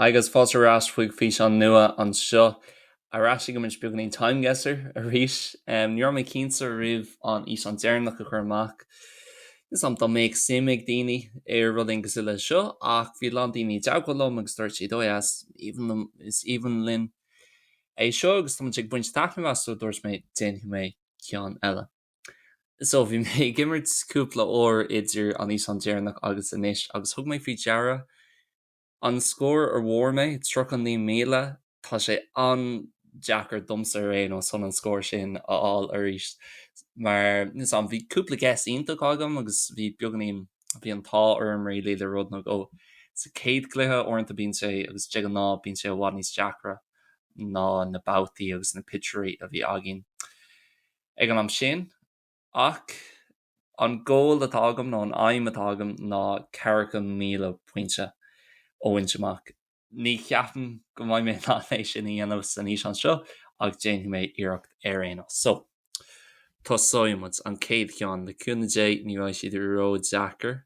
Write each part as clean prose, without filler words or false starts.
Agus fáilte ar ais chuig físeán nua anseo. Ar ais ag imirt beagáinín Timeguesser arís. Ní raibh mé cinnte roimh an fhíseán deireanach a chur amach. Níl 's a'm dá mbeadh suim ag daoine i rud éigin cosúil leis seo ach bhí a lán daoine i dteagmháil liom agus dúirt siad, oh yeah, is aoibhinn is aoibhinn linn é seo agus tá muid ag baint taitneamh as so dúirt mé déanfaidh mé ceann eile. So bhí mé ag imirt cúpla uair idir an fhíseán deireanach agus anois agus thug mé faoi deara an scór a bhfuair mé, 39,000, tá sé an-deacair domsa ar aon nós chun an scór sin a fháil arís mar níl 's a'm, bhí cúpla guess iontach agam agus bhí beagáinín, bhí an t-ádh orm really le rud nó dhó. Sa chéad chluiche uaireanta bíonn sé, agus de ghnáth bíonn sé i bhfad níos deacra ná na babhtaí agus na pictiúirí a bhí againn ag an am sin. Ach an goal atá agam nó an aidhm atá agam ná 40,000 pointe a bhaint amach. Ní cheapaim go mbeidh mé in ann é sin a dhéanamh san fhíseán seo ach déanfaidh mé iarracht ar aon nós. So, tosóidh muid. An chéad cheann, le cúnamh Dé ní bheidh siad ró-deacair.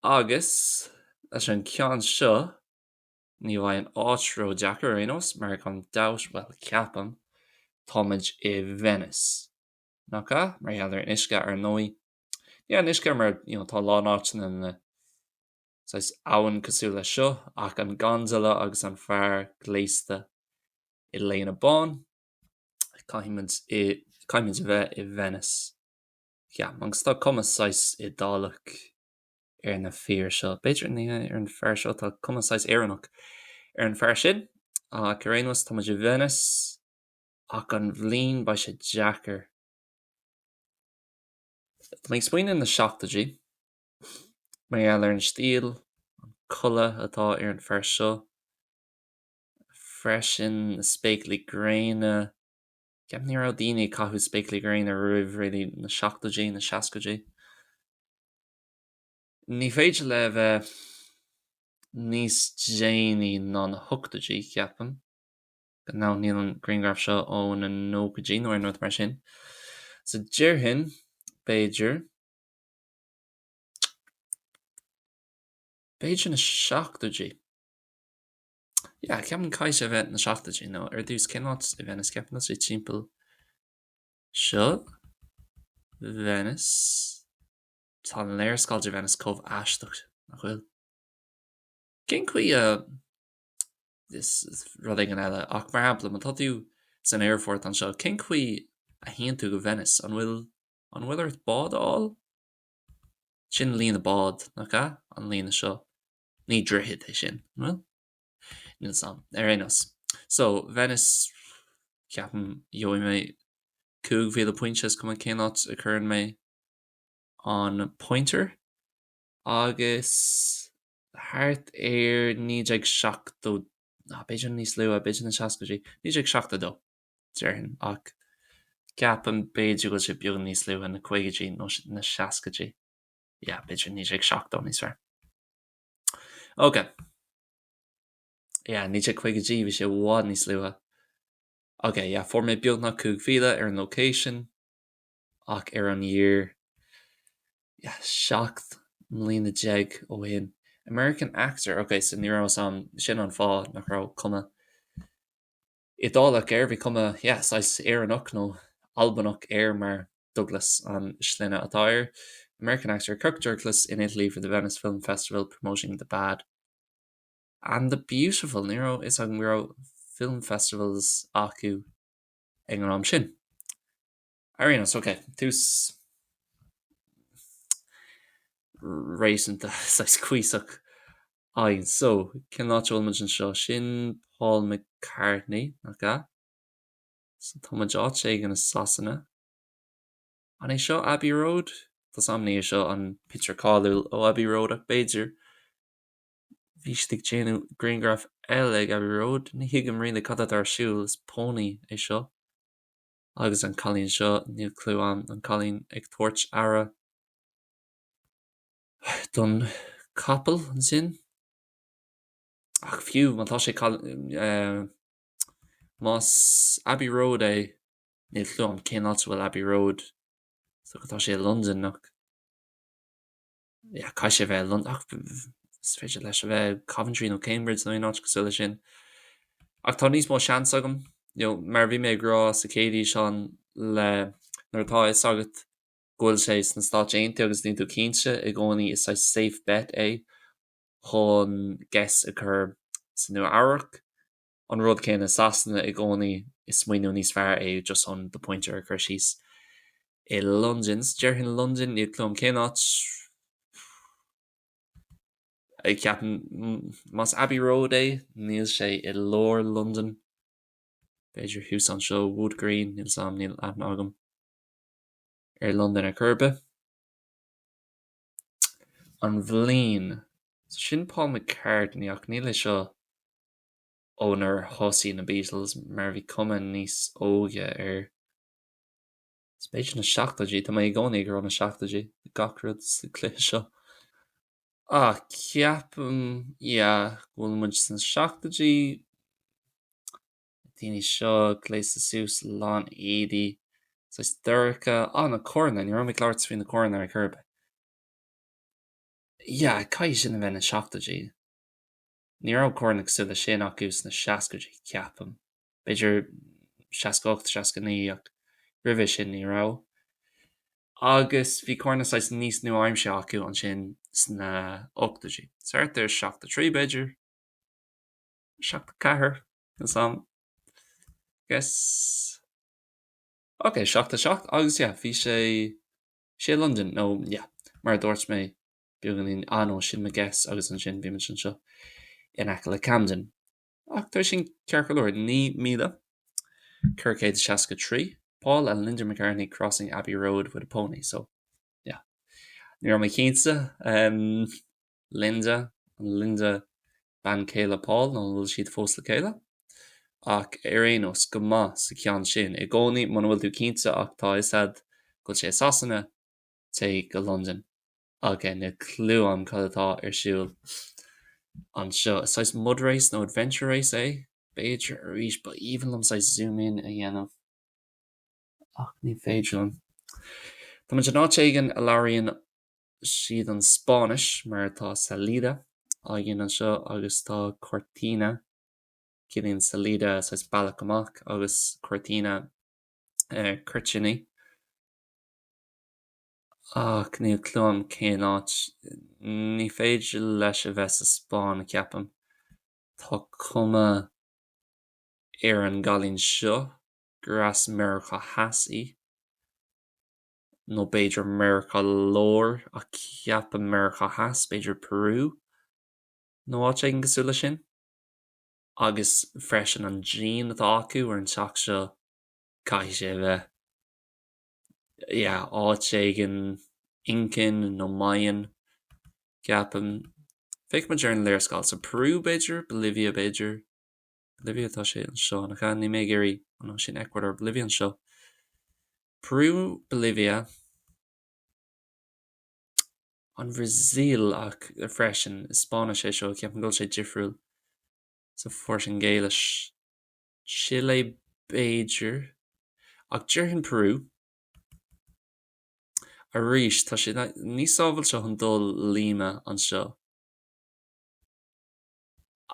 Agus leis an ceann seo, Ní bheidh an áit ró-deacair ar aon nós, mar gan dabht, bhuel, ceapaim, táimid i Venice. Nach ea? Mar gheall ar an uisce, ar ndóigh. Ní an uisce mar, you know, tá a lán áiteanna na saghas abhainn cosúil leis seo, ach an gondola agus an fear gléasta i léine bán, caithfimid i, caithfimid a bheith i Venice. Yeah, agus tá cuma saghas Iodálach ar na fir seo. B'fhéidir ní ar an fear seo tá cuma saghas Éireannach ar an fear sin. Ach ar aon nós tá muid i Venice ach an bhliain beidh sé deacair. Tá mé ag smaoineamh na seachtóidí mar gheall ar an stíl, an culaith atá ar an fear seo, freisin na spéaclaí gréine. Ceapaim ní raibh daoine ag caitheamh spéaclaí gréine roimh really na seachtóidí, na seascaidí. Ní féidir le bheith níos déanaí ná na hochtóidí, ceapaim. Gan dabht níl an grianghraf seo ó na nóchaidí nó aon rud mar sin. So déarfainn, b'fhéidir, b'fhéidir na seachtóidí. Yeah, ceapaim caithfidh sé a bheith na seachtóidí nó ar dtús cén áit i Venice? Ceapaim go bhfuil sé timpeall seo, Venice. Tá an léarscáil de Venice chomh aisteach, nach bhfuil? Cén chaoi a is rud éigin eile, ach mar shampla, má tá tú san aerfort anseo, cén chaoi a théann tú go Venice? An bhfuil an bhfuil ort bád a fháil? Sin líne bád, nach ea? An líne seo. Ní droichead é sin, an bhfuil? Níl 's a'm. Ar aon nós. So, Venice, ceapaim, gheobhaidh mé 5,000 pointe, is cuma cén áit a cuireann mé an pointer agus thart ar 1970, b'fhéidir níos luaithe, b'fhéidir na seascaidí, 1972, déarfainn, ach ceapaim b'fhéidir go bhfuil sé beagán níos luaithe, na caogaidí nó na seascaidí. Yeah, b'fhéidir 1970 níos fearr. Ok. Yeah, 1950idí, bhí sé i bhfad níos luaithe. Ok, yeah, fuair mé beagnach 5,000 ar an location. ach ar an year, yeah, 17 mbliana ó shin. American actor, ok, so ní raibh 'fhios a'm, sin an fáth nach raibh cuma Iodálach air, bhí cuma, yeah, saghas Éireannach nó Albanach air mar Douglas an sloinne atá air. American actor Kirk Douglas in Italy for the Venice Film Festival promoting The Bad and the Beautiful. Ní raibh 'fhios agam go raibh film festivals acu ag an am sin. Ar aon nós, ok, tús réasúnta, saghas cuíosach againn. So, cén áit a bhfuil muid anseo? Sin Paul McCartney, nach ea? So tá muid áit éigin i Sasana. An é seo Abbey Road? Tá 's a'm ní hé seo an pictiúr cáiliúil ó Abbey Road ach b'fhéidir bhí siad ag déanamh grianghraf eile ag Abbey Road. Ní thuigim really cad atá ar siúl, is pónaí é seo. Agus an cailín seo, níl clue a'm, an cailín ag tabhairt aire don capall ansin. Ach fiú má tá sé más Abbey Road é, níl clue a'm cén áit a bhfuil Abbey Road. So tá sé i Londain nach? Yeah, caithfidh sé bheith i Londain ach. Is féidir leis a bheith Coventry nó Cambridge nó aon áit cosúil leis sin. Ach tá níos mó seans agam, you know, mar a bhí mé ag rá sa chéad fhíseán le nuair atá a fhios agat go bhfuil sé sna Stáit Aontaithe agus níl tú cinnte i gcónaí is saghas safe bet é chun guess a chur sa Nua Eabhrac. An rud céanna i Sasana i gcónaí is smaoineamh níos fearr é just chun do phointe a chur síos i Londain. So déarfainn Londain, níl clue agam cén áit. Ceapaim más Abbey Road é, níl sé i lár Londain. B'fhéidir thuas anseo, Wood Green, níl 's a'm, níl aithne agam ar Londain ar chor ar bith. An bhliain. So sin Paul McCartney ach níl é seo ó nuair a thosaigh na Beatles mar bhí cuma níos óige air. Is b'fhéidir na seachtóidí, tá mé i gcónaí ag rá na seachtóidí, gach rud sa cluiche seo. Ah, ceapaim, yeah, go bhfuil muid sna seachtóidí, na daoine seo gléasta suas lán éadaí, saghas dorcha, ah, na carranna, ní raibh mé ag labhairt faoi na carranna ar chor ar bith. Yeah, caithfidh sin a bheith na seachtóidí. Ní raibh carranna cosúil leis sin acu sna seascaidí, ceapaim. B'fhéidir 68, 69 ach roimhe sin ní raibh. Agus bhí carranna saghas níos nua-aimseartha acu ansin sna ochtóidí. So thart ar 73 b'fhéidir, 74, níl 's a'm. Guess. Ok, 77 agus yeah, bhí sé, sé i Londain nó yeah, mar a dúirt mé beagáinín, ah no, sin mo guess agus ansin bhí muid anseo in aice le Camden. Ach tá sin ceart go leor, 9463, Paul and Linda McCartney crossing Abbey Road with a pony, so yeah. Ní raibh mé cinnte, um, Linda, an Linda bean chéile Paul nó an bhfuil siad fós le chéile? Ach ar aon nós, go maith sa cheann sin. I gcónaí, muna bhfuil tú cinnte ach tá a fhios a'd go bhfuil sé i Sasana, téigh go Londain. Ok, níl clue a'm cad atá ar siúl anseo. Is saghas mud race nó adventure race é, b'fhéidir, arís, ba aoibhinn liom saghas zoom in a dhéanamh ach ní féidir liom. Tá muid in áit éigin a labhraíonn siad an Spáinnis mar tá salida againn anseo agus tá cortina, ciallaíonn salida saghas bealach amach agus cortina cuirtíní. Ach níl clue a'm cén áit. Ní féidir leis a bheith sa Spáinn, ceapaim. Tá cuma ar an gcailín seo gur as Meiriceá Theas í. Nó b'fhéidir Meiriceá Láir, ach ceapaim Meiriceá Theas, b'fhéidir Peru nó áit éigin cosúil leis sin. Agus freisin an díon atá acu ar an teach seo, caithfidh sé a bheith. yeah, áit éigin Incan nó Mayan, ceapaim. Féachfaidh muid ar an léarscáil. So Peru b'fhéidir, Bolivia b'fhéidir. Bolivia tá sé anseo, nach ea? Níl mé ag iarraidh, oh no, sin Ecuador, Bolivia anseo. Peru, Bolivia, an Bhrasaíl ach freisin, is Spáinnis é seo, ceapaim go bhfuil sé difriúil sa Phortaingéilis. Chile b'fhéidir, ach déarfainn Peru. Arís, tá sé níos sábháilte chun dul Lima anseo.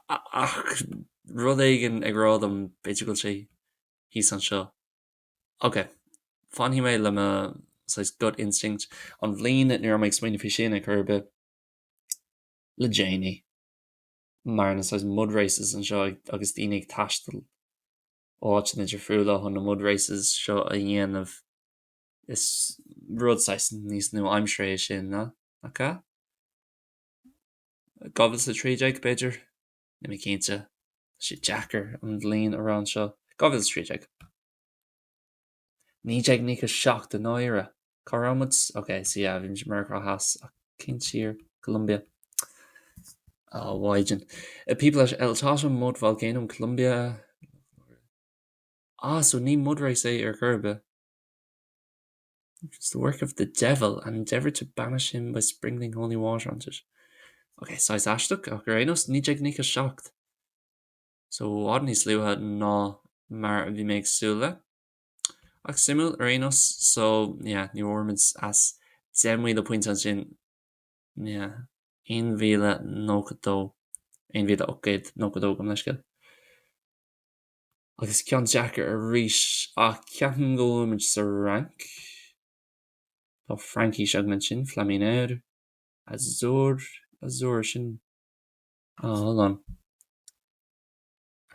Ach rud éigin ag rá dom b'fhéidir go bhfuil sé thíos anseo. Ok, fanfaidh mé le mo saghas gut instinct. An bhliain ní raibh mé ag smaoineamh faoi sin ar chor ar bith le déanaí. mar na saghas mud races anseo agus daoine ag taisteal ó áiteanna difriúla chun na mud races seo a dhéanamh. Is rud saghas níos nua-aimseartha é sin, nach ea? 2013, b'fhéidir? Níl mé cinnte. Tá sé deacair an bhliain a rá anseo. 2013. 1997 i ndáiríre. Cá raibh muid? Ok, so yeah, bhí muid i Meiriceá Theas ach cén tír? Colombia. Oh, Mhaighdean. People at El Chato Mud Volcano in Colombia. Ah, so ní mud race é ar chor ar bith. It's the work of the devil and endeavoured to banish him by sprinkling holy water onto it. Ok, saghas aisteach ach ar aon nós, 1997. So i bhfad níos luaithe ná mar a bhí mé ag súil le. Ach suimiúil ar aon nós, so yeah, ní bhfuair muid as 10,000 pointe ansin. Yeah. 1092, 1892 gabh mo leithscéal. Agus ceann deacair arís, ach ceapaim go bhfuilimid sa Fhrainc. Tá Fraincis agam ansin, Flaminaire, Azur, Azur, sin, ah, hold on.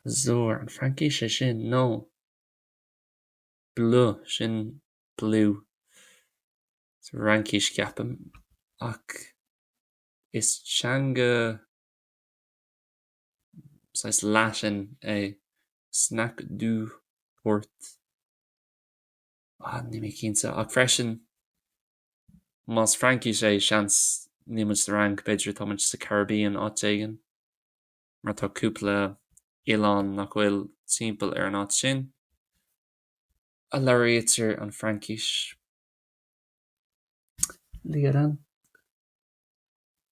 Azur, an Fraincis é sin? No. Bleu, sin blue. Sa Fhraincis, ceapaim, ach is teanga saghas Latin é Snack du port. Ah, níl mé cinnte. Ach freisin, más Fraincis é, seans níl muid sa Fhrainc, b'fhéidir tá muid sa Caribbean áit éigin, mar tá cúpla oileán nach bhfuil timpeall ar an áit sin a labhraítear an Fraincis. Liadan.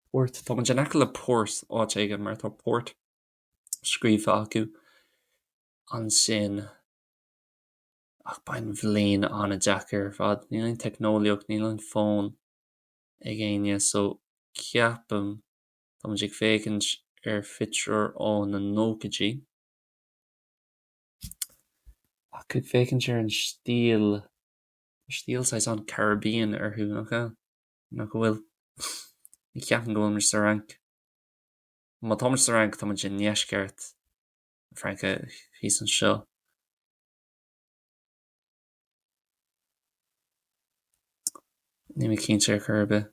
Port. Tá muid in aice le port áit éigin mar tá port scríofa acu ansin. Ach beidh an bhliain an-deacair ar fad. Níl aon teicneolaíocht, níl aon fón ag éinne so ceapaim tá muid ag féachaint ar phictiúr ó na nóchaidí. Ach ag féachaint ar an stíl, tá stíl saghas an-Caribbean orthu, nach ea? Nach bhfuil? Ní cheapaim go bhfuil muid sa Fhrainc. Má tá muid sa Fhrainc, tá muid i ndeisceart na Fraince, thíos anseo. Níl mé cinnte ar chor ar bith.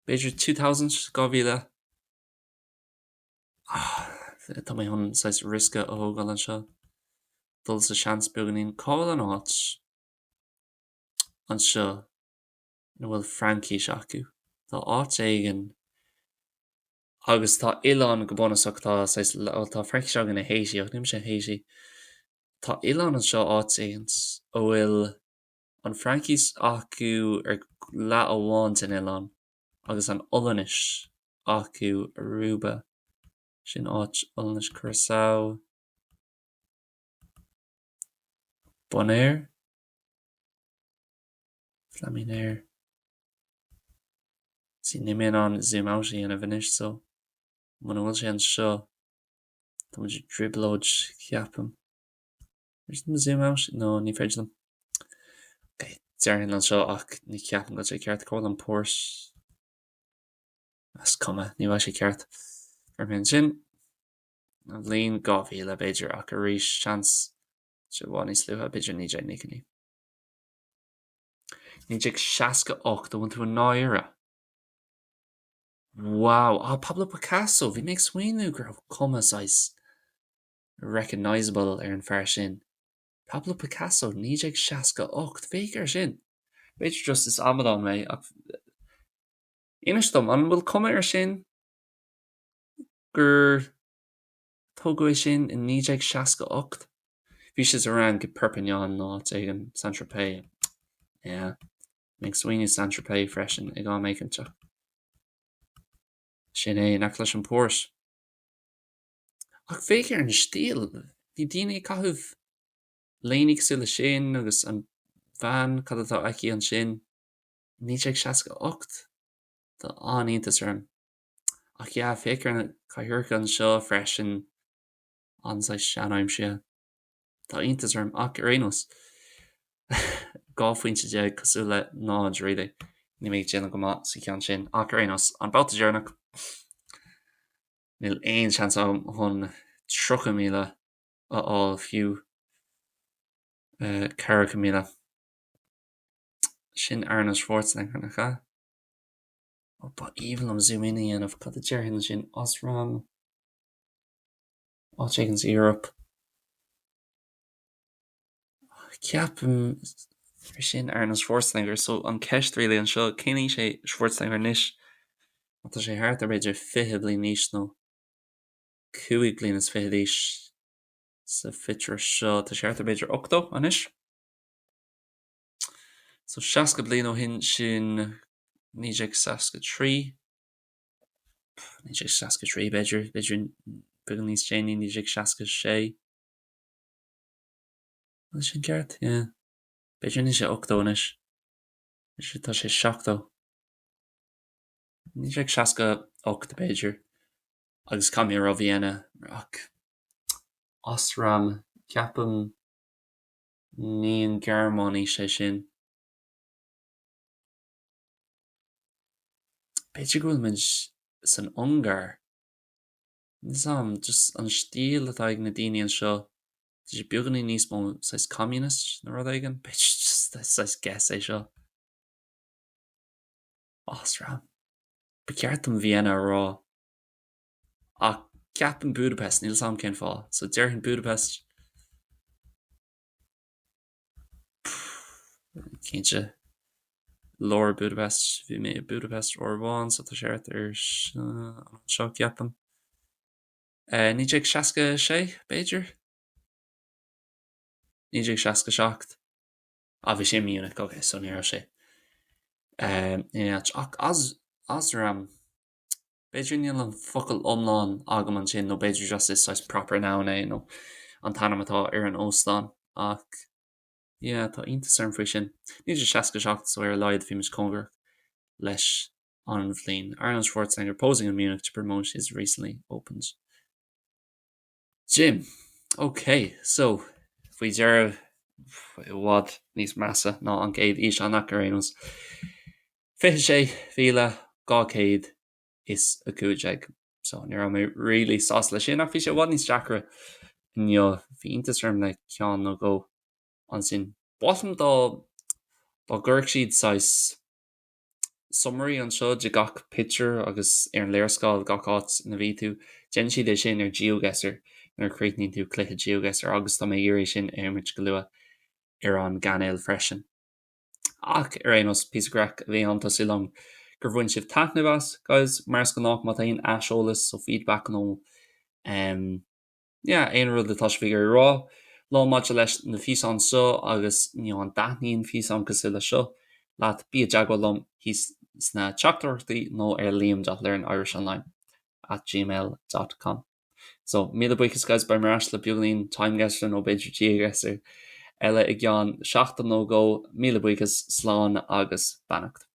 B'fhéidir 2000, 2000? Tá mé chun saghas riosca a thógáil anseo. Dul sa seans beagáinín. Cá bhfuil an áit anseo ina bhfuil Fraincis acu? Tá áit éigin agus tá oileán go bunúsach, tá saghas, bhuel tá Fraincis againn i Haiti ach níl mise in Haiti. Tá oileán anseo áit éigin a bhfuil an Fraincis acu ar leath amháin den oileán agus an Ollainnis acu, Aruba, sin áit Ollainnis, Curaçao, Bonaire? Flaminaire. See, níl mé in ann zoom out a dhéanamh anois so muna bhfuil sé anseo tá muid i dtrioblóid ceapaim. Féidir liom zoom out? No, ní féidir liom. Ok, déarfainn anseo ach ní cheapaim go bhfuil sé ceart. Cá bhfuil an port? Is cuma, ní bheidh sé ceart. Ar mé ansin, an bhliain 2000 b'fhéidir ach arís seans sé i bhfad níos luaithe, b'fhéidir 1999. 1968, an bhfuil tú i ndáiríre? Wow! Ah, Pablo Picasso! Bhí mé ag smaoineamh go raibh cuma saghas recognisable ar an fear sin. Pablo Picasso, 1968, féach air sin! B'fhéidir just is amadán mé ach inis dom, an bhfuil cuma air sin gur Tógadh é sin i 1968. Bhí sé sa Fhrainc, i Perpignan nó áit éigin, Saint-Tropez. Yeah. Mé ag smaoineamh Saint-Tropez freisin ag am éicint ach sin é, in aice leis an port. Ach féach ar an stíl! Bhí daoine ag caitheamh léiní cosúil le sin agus an bhean, cad atá aici ansin? 1968? Tá an-iontas orm. Ach yeah, féach ar na cathaoireacha anseo freisin, an-saghas sean-aimseartha. Tá iontas orm, ach ar aon nós, 12 phointe cosúil le náid really. Níl mé ag déanamh go maith sa cheann sin, ach ar aon nós, an babhta deireanach, níl aon seans agam chun 30,000 a fháil fiú 40,000. Sin Arnold Schwarzenegger, nach ea? Ó, ba aoibhinn liom zoom in a dhéanamh. Cad a déarfainn ansin? Osram? Áit éigin sa Eoraip. Ceapaim gur sin Arnold Schwarzenegger. So an ceist really anseo, cén aois é Schwarzenegger anois? Má tá sé thart ar b'fhéidir 20 bliain d'aois nó 5 bliana is fiche d'aois sa phictiúr seo, tá sé thart ar b'fhéidir 80 anois. So 60 bliain ó shin sin 1963, 1963 b'fhéidir, b'fhéidir beagán níos déanaí, 1966. Bhfuil sin ceart? Yeah. B'fhéidir níl sé 80 anois. B'fhéidir tá sé 70. 1968 b'fhéidir, agus caithfidh mé a rá Vienna, ach Osram, ceapaim ní an Ghearmáinis é sin. B'fhéidir go bhfuil muid san Ungáir. Níl 's a'm, just an stíl atá ag na daoine anseo, tá sé beagáinín níos mó saghas communist nó rud éigin, b'fhéidir just saghas guess é seo. Osram. Ba cheart dom Vienna a rá. Ach ceapaim Budapest, níl 's a'm cén fáth. So déarfainn Budapest. Cinnte. Lár Budapest, bhí mé i Budapest uair amháin so tá sé thart ar anseo ceapaim. 1966, b'fhéidir? 1967. Ah, bhí sé i Munich, ok, so ní raibh sé in aon áit. Ach Osram, b'fhéidir níl an focal iomlán agam ansin nó b'fhéidir just is saghas proper noun é nó an t-ainm atá ar an óstán ach yeah, tá iontas orm faoi sin. 1967 so ar a laghad bhí muid cóngarach leis an bhliain. Arnold Schwarzenegger posing in Munich to promote his recently opened gym. Ok, so faoi dheireadh i bhfad níos measa ná an chéad fhíseán ach ar aon nós 26,215. So ní raibh mé really sásta leis sin ach bhí sé i bhfad níos deacra inniu. Bhí iontas orm le ceann nó dhó ansin. Ba mhaith liom dá dá gcuirfeadh siad saghas summary anseo de gach pictiúr agus ar an léarscáil gach áit ina bhí tú. Déanann siad é sin ar GeoGuessr nuair a chríochnaíonn tú cluiche GeoGuessr agus tá mé ag iarraidh sin a imirt go luath ar an gcainéal freisin. Ach ar aon nós, píosa craic a bhí ann, tá súil agam gur bhain sibh taitneamh as, guys. Mar is gnách má tá aon aiseolas nó feedback nó um, yeah, aon rud atá sibh ag iarraidh rá liom maidir leis na físeáin seo agus you know, an dtaitníonn físeán cosúil le seo leat, bí i dteagmháil liom thíos sna teachtaireachtaí nó ar liam.learnirishonline at gmail dot com. So, míle buíochas guys, beidh mé ar ais le beagáinín Time Guesser nó b'fhéidir GeoGuessr eile i gceann seachtain nó dhó. Míle buíochas, slán agus beannacht.